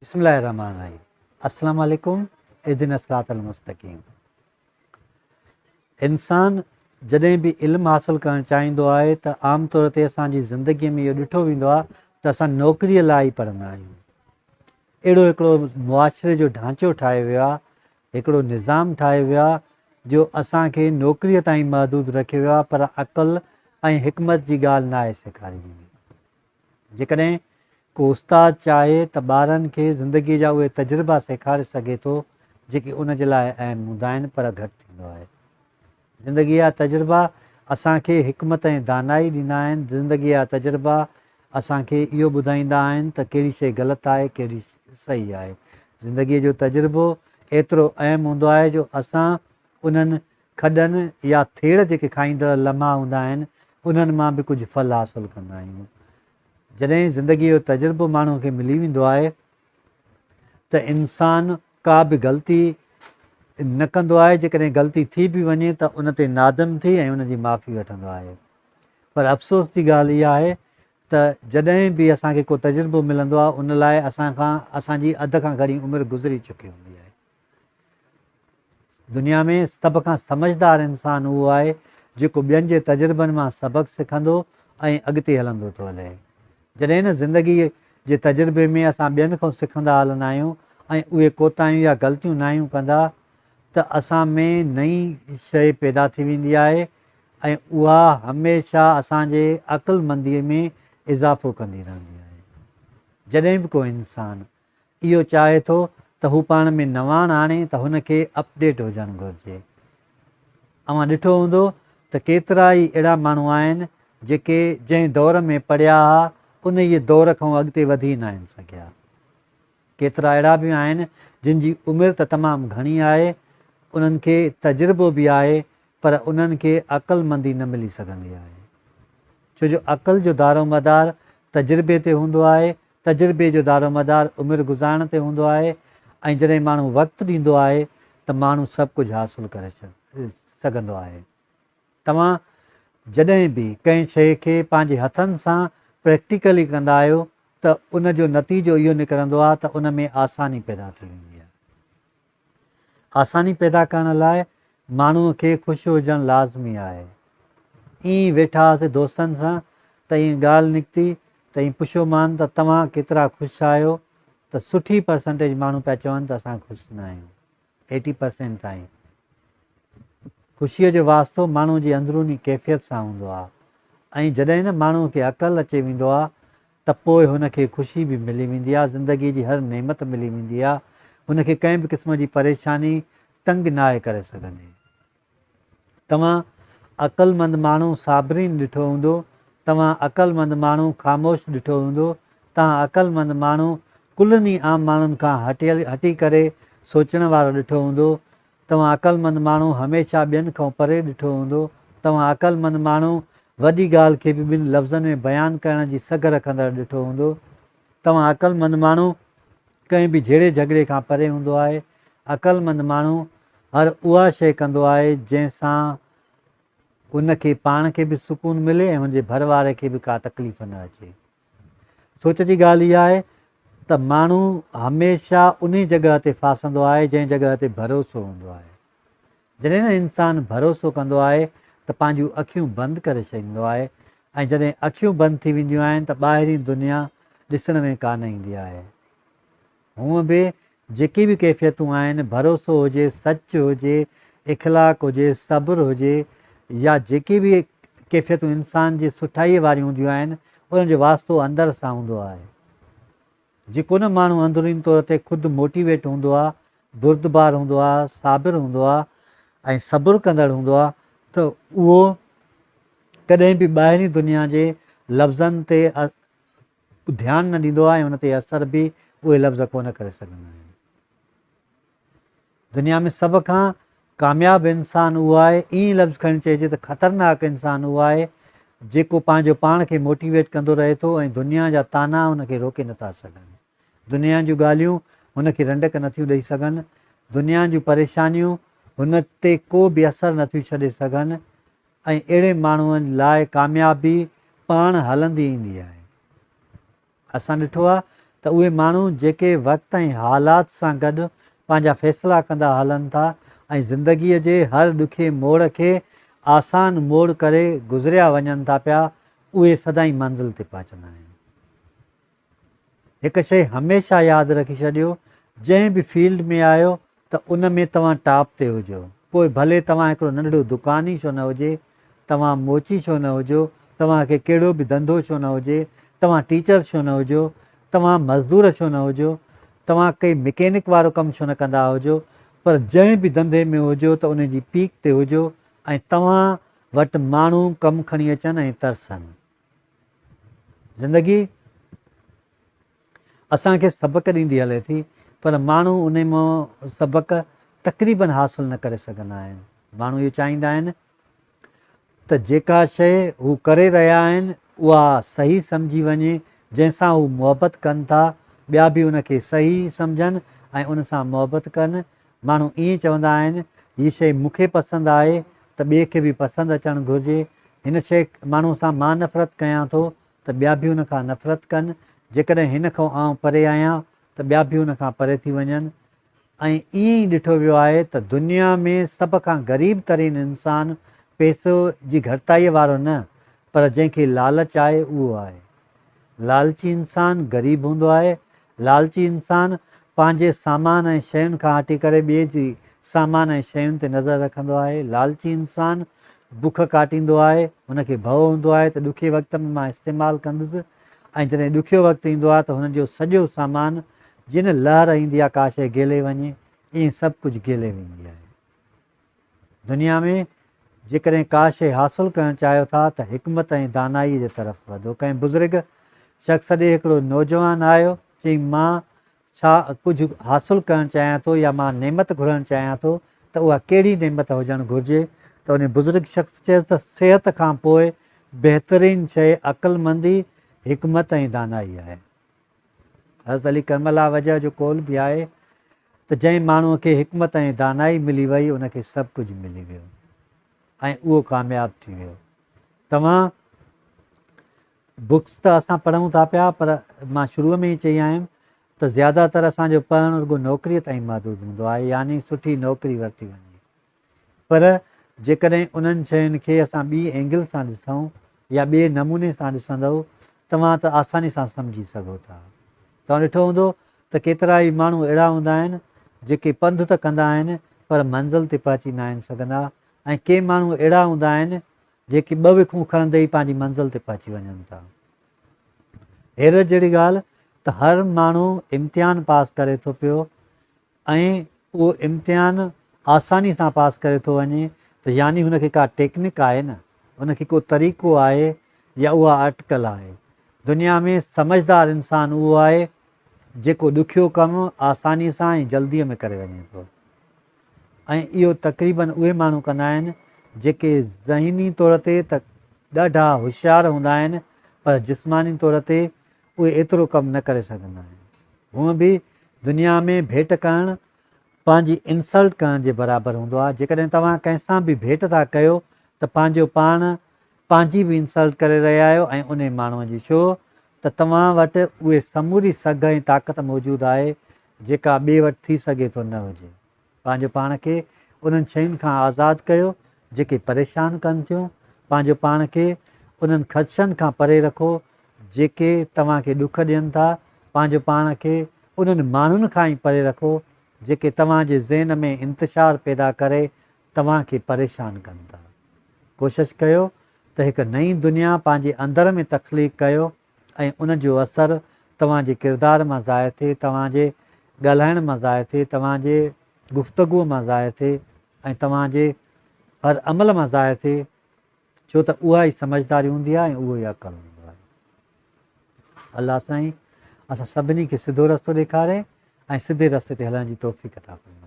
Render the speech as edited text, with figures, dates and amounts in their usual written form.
بسم الله الرحمن الرحيم السلام عليڪم اهدنا الصراط المستقيم انسان جڏهن به علم حاصل ڪرڻ چاهيندو آهي ته عام طور تي اسان جي زندگي ۾ اهو ڏٺو ويندو آهي ته اسان نوڪري لاء ئي پڙهندا آهيون. اهڙو هڪڙو معاشري جو ڍانچو ٺاهيو ويو آهي، هڪڙو نظام ٺاهيو ويو آهي جو اسان کي نوڪري تائين محدود رکيو ويو آهي پر عقل ۽ حڪمت جي ڳالهه ناهي سيکاري ويندي. جيڪڏهن ڪو استاد چاهي ته ٻارن کي زندگيء جا اهي تجربا سيکاري سگهي ٿو جيڪي ان جي لاء اهم هوندا آهن پر گهٽ ٿيندو آهي. زندگيء جا تجربا اسان کي حڪمت ۽ دانائي ڏيندا آهن، زندگيء جا تجربا اسان کي اهو ٻڌائيندا آهن ته ڪهڙي شيء غلط آهي ڪهڙي صحيح آهي. زندگيء جو تجربو ايترو اهم هوندو آهي جو اسان انهن کڏن يا ٿيڙ جيڪي کائيندڙ لمحا هوندا آهن، انهن مان به ڪجهه ڦل حاصل ڪندا آهيون. جڏهن زندگيء جو تجربو ماڻهوء کي ملي ويندو آهي ته انسان ڪا به غلطي نه ڪندو آهي، جيڪڏهن غلطي ٿي به وڃي ته ان تي نادم ٿي ۽ ان جي معافي وٺندو آهي. پر افسوس جي ڳالهه اها آهي ته جڏهن به اسان کي ڪو تجربو ملندو آهي، ان لاء اسان کان اسان جي اڌ کان گهڻي عمر گذري چڪي هوندي آهي. دنيا ۾ سڀ کان سمجهدار انسان اهو آهي جيڪو ٻين جي تجربن مان سبق سکندو ۽ اڳتي هلندو ٿو هلي. جڏهن نه زندگي جي تجربي ۾ اسان ٻين کان سکندا هلندا آهيون ۽ اهي ڪوتاهيون يا غلطيون ناهيون ڪندا ته اسان ۾ نئين شيء پيدا ٿي ويندي آهي ۽ اها هميشه اسان جي عقلمندي ۾ اضافو ڪندي رهندي آهي. جڏهن به ڪو انسان اهو چاهي ٿو ته هو پاڻ ۾ نواڻ آڻي ته هن کي اپ ڊيٽ هجڻ گهرجي. اوهان ڏٺو هوندو ته ڪيترا ئي اهڙا ماڻهو آهن جيڪي جنهن دور ۾ پڙهيا ها انهيء دور کان اڳتي وڌي ناهن سگهيا. ڪيترا اهڙا به آهن جن جي عمر ته تمام گهڻي آهي، انهن کي تجربو به آهي پر انهن کي عقلمندي نه ملي سگهندي آهي. ڇو جو عقل جو دارومدار تجربي تي هوندو آهي، تجربي جو دارومدار عمر گذارڻ تي هوندو آهي ۽ جڏهن ماڻهو وقت ڏيندو آهي ته ماڻهو سڀ ڪجهه حاصل ڪري سگهندو آهي. توهان جڏهن به ڪنهن شيء کي پنهنجي هٿن سان پريڪٽيڪلي ڪندا آهيو ته ان جو نتيجو اهو نڪرندو آهي ته ان ۾ آساني پيدا ٿي ويندي آهي. آساني پيدا ڪرڻ لاء ماڻهوء کي خوش هجڻ لازمي آهي. ائين ئي ويٺا هئاسين دوستن سان ته ائين ڳالهه نڪتي ته ائين پڇيومان ته توهان ڪيترا خوش آهيو ته سٺي پرسنٽيج ماڻهو پيا چون ته اسان خوش نه آهيون ايٽي پرسينٽ تائين. خوشيء جو واسطو ماڻهوء جي اندروني ڪيفيت سان هوندو آهي ۽ جڏهن نه ماڻهوء کي عقل اچي ويندو آهي ته پوء هن کي خوشي به ملي ويندي آ، زندگيء جي هر نعمت ملي ويندي آ، هن کي ڪنهن به قسم جي پريشاني تنگ ناهي ڪري سگهندي. توهان عقلمند ماڻهو صابرين ڏٺو هوندو، توهان عقلمند ماڻهو خاموش ڏٺو هوندو، توهان عقلمند ماڻهو ڪلن ئي عام ماڻهن کان هٽيل هٽي ڪري سوچڻ وارو ڏٺو هوندو، توهان عقلمند ماڻهو هميشه ٻين کان پري ڏٺو هوندو. توهان عقلمند ماڻهو وڏي ڳالهه کي به ٻن لفظن ۾ بيان ڪرڻ جي سگهه رکندڙ ڏٺو هوندو. توهان عقلمند ماڻهو ڪنهن به جهيڙي جهڳڙي کان پري هوندو آهي. عقلمند ماڻهو هر اها شيء ڪندو آهي جنهن سان ان کي پاڻ کي به سڪون ملي ۽ هن جي ڀر واري کي به ڪا تڪليف نه اچي. سوچ جي ڳالهه اها آهي ته ماڻهو هميشه انهي جڳهه تي ڦاسندو آهي جنهن جڳهه تي ڀروسو هوندو آهي. جڏهن نه انسان ڀروسو ڪندو آهي ته پنهنجون اکيون بند ڪري ڇڏيندو آهي ۽ جڏهن اکيون بند ٿي وينديون آهن ته ٻاهرين دنيا ڏسڻ ۾ ڪانه ايندي آهي. هونء به جيڪي به ڪيفيتون آهن، ڀروسو هجي، سچ هجي، اخلاق هجي، صبر هجي يا جيڪي به ڪيفيتون انسان جي سٺائيء واريون هونديون آهن، انهن جو واسطو اندر سان هوندو آهي. جيڪو نه ماڻهو اندروني طور تي خود موٽيويٽ هوندو آهي، بردبار هوندو آهي، صابر هوندو آهي ۽ صبر ڪندڙ هوندو آهي ته اهو ڪڏهن به ٻاهرين دنيا جي لفظن تي ڌيان نه ڏيندو آهي ۽ ان تي اثر به اهي لفظ ڪونه ڪري سگهندا آهن. دنيا ۾ سڀ کان ڪامياب انسان اهو آهي، ائين لفظ کڻي چئجي ته خطرناڪ انسان اهو آهي جيڪو پنهنجو پاڻ کي موٽيويٽ ڪندو رهي ٿو ۽ دنيا جا طعنا هن کي روڪي نٿا سگهن. دنيا جون ڳالهيون هن کي رنڊڪ نٿيون ڏئي سگهن. دنيا جون پريشانيون هن تي ڪو به اثر نٿيون ڇڏي سگهن ۽ اهڙي ماڻهوء لاء ڪاميابي پاڻ هلندي ايندي آهي. اسان ڏٺو آهي ته ته اهي ماڻهو جيڪي وقت ۽ حالات سان گڏ پنهنجا فيصلا ڪندا هلن ٿا ۽ زندگيء جي هر ڏکي موڙ کي آسان موڙ ڪري گذريا وڃن ٿا پيا، اهي سدائين منزل تي پهچندا آهن. هڪ شيء هميشه ياد رکي ڇڏيو، جنهن به فيلڊ ۾ آهيو ته ان ۾ توهان ٽاپ تي هجو، پوء ڀلي توهان هڪڙو ننڍڙو دڪان ئي ڇو نه هجي، توهان موچي ڇو نه هجو، توهان کي ڪهڙو به ڌنڌو ڇو نه هجي، توهان ٽيچر ڇو نه هجو، توهان مزدور ڇو نه هجو، توهان ڪئي مڪينڪ وارو ڪم ڇو نه ڪندا هجو، پر جنهن به ڌنڌي ۾ هجو ته ان جي پيڪ تي هجو ۽ توهان وٽ ماڻهو ڪم کڻي اچن ۽ ترسن. زندگي اسان کي سبق ڏيندي هلي ٿي پر ماڻهو انهي مان سبق تقريبن حاصل نه ڪري سگهندا آهن. ماڻهو اهو چاهيندا آهن ته جيڪا شيء هو ڪري رهيا آهن اها صحيح سمجهي وڃي، جنهن سان هو محبت ڪن ٿا ٻيا به ان کي صحيح سمجهن ۽ ان سان محبت ڪن. ماڻهو ائين چوندا آهن هي شيء مون کي پسند آهي ته ٻئي کي به پسند اچڻ گهرجي، هن شيء ماڻهو سان مان نفرت ڪيان ٿو ته ٻيا به ان کان نفرت ڪن، جيڪڏهن هن کان آئون پري آهيان ته ٻيا به ان کان پري ٿي وڃن ۽ ائين ئي ڏٺو ويو آهي ته دنيا ۾ سڀ کان غريب ترين انسان پئسي جي گهٽتائيء وارو نه پر جنهن کي لالچ آهي اهو آهي. لالچي انسان غريب هوندو آهي. لالچي انسان پنهنجي سامان ۽ شين کان هٽي ڪري ٻئي جي سامان ۽ شين تي نظر رکندو آهي. لالچي انسان بک ڪاٽيندو آهي، هن کي ڀؤ هوندو آهي ته ڏکي وقت ۾ مان استعمال ڪندس ۽ جڏهن ڏکيو وقت ايندو آهي ته هن جو سڄو سامان جيئن نه لهر ايندي آهي ڪا شيء گيلي وڃي ائين سڀ ڪجهه گيلي ويندي آهي. دنيا ۾ جيڪڏهن ڪا شيء حاصل ڪرڻ چاهيو ٿا ته حڪمت ۽ دانائيء جي طرف وڌو. ڪنهن بزرگ شخص ڏي هڪڙو نوجوان آيو، چيائين، مان ڇا ڪجهه حاصل ڪرڻ چاهيان ٿو يا مان نعمت گهرڻ چاهيان ٿو ته اها ڪهڙي نعمت هجڻ گهرجي ته ان بزرگ شخص چيس ته صحت کان پوء بهترين شيء عقلمندي، حڪمت ۽ دانائي آهي. حضرت علي ڪرم الله وجهه جو قول به آهي ته جنهن ماڻهوء کي حڪمت ۽ دانائي ملي وئي ان کي سڀ ڪجهه ملي ويو ۽ اهو ڪامياب ٿي ويو. توهان بڪس ته اسان پڙهون ٿا پيا پر مان شروع ۾ ئي چئي آيم ته زياده تر اسان جو پڙهڻ رڳو نوڪريء تائين محدود هوندو آهي يعني سٺي نوڪري ورتي وڃي پر جيڪڏهن انهن شين کي اسان ٻي اينگل سان ڏسون يا ٻئي نموني سان ڏسندؤ توهان ته آساني سان سمجهي سگهو ٿا. توهان ڏٺو هوندو ته ڪيترا ئي ماڻهو اهڙا هوندا آهن جيڪي پنڌ ته ڪندا آهن پر منزل تي پهچي ناهن سگهندا ۽ ڪي ماڻهو اهڙا هوندا آهن جيڪي ٻه وکون کڻندي ئي پنهنجي منزل تي پهچي وڃن ٿا. حيرت جهڙي ڳالهه ته هر ماڻهو امتحان پاس ڪري ٿو پيو ۽ اهو امتحان آساني سان پاس ڪري ٿو وڃي ته يعني هن کي ڪا ٽيڪنڪ آهي نه، هن کي ڪو طريقو آهي يا اها اٽڪل آهي. دنيا ۾ سمجهدار انسان اهو آهي جيڪو ڏکيو ڪم آساني سان ۽ جلديء ۾ ڪري وڃي ٿو. ۽ اهو تقريباً اهي ماڻهو ڪندا آهن جيڪي ذهني طور تي ته ڏاڍا هوشيار هوندا آهن پر جسماني طور تي اهي ايترو ڪم نه ڪري سگهندا آهن. هونء به دنيا ۾ ڀيٽ ڪرڻ پنهنجي انسلٽ ڪرڻ جي برابر هوندو آهي. جيڪڏهن توهان ڪنهن سان به ڀيٽ ٿا ڪيو ته پنهنجو پاڻ پنهنجي به انسلٽ ڪري رهيا آهيو ۽ انهي ماڻهوء جي ڇو ته توهان وٽ اهي سموري سگهه ۽ طاقت موجود آهي جيڪا ٻئي وٽ ٿي سگهي ٿو نه هجي. پنهنجو پاڻ کي انهن شين کان آزاد ڪيو جيڪي پريشان ڪن ٿيون. پنهنجو پاڻ کي انهن خدشن کان پري رکو جيڪي توهان کي ڏک ڏين ٿا. پنهنجو پاڻ کي انهن ماڻهن کان ئي پري رکو جيڪي توهان جي ذهن ۾ انتشار پيدا ڪري توهان کي پريشان ڪن ٿا. ڪوشش ڪيو ته هڪ نئين دنيا پنهنجي اندر ۾ تخليق ڪيو. ۽ ان جو اثر توهان جي ڪردار مان ظاهر ٿئي، توهان جي ڳالهائڻ مان ظاهر ٿئي، توهان جي گفتگوء مان ظاهر ٿئي ۽ توهان جي هر عمل مان ظاهر ٿئي، ڇو ته اها ئي سمجهداري هوندي آهي ۽ اهو ئي عقل هوندو آهي. الله سائين اسان سڀني کي سڌو رستو ڏيکاري ۽ سڌي رستي تي هلڻ جي توفيق عطا فرمائي.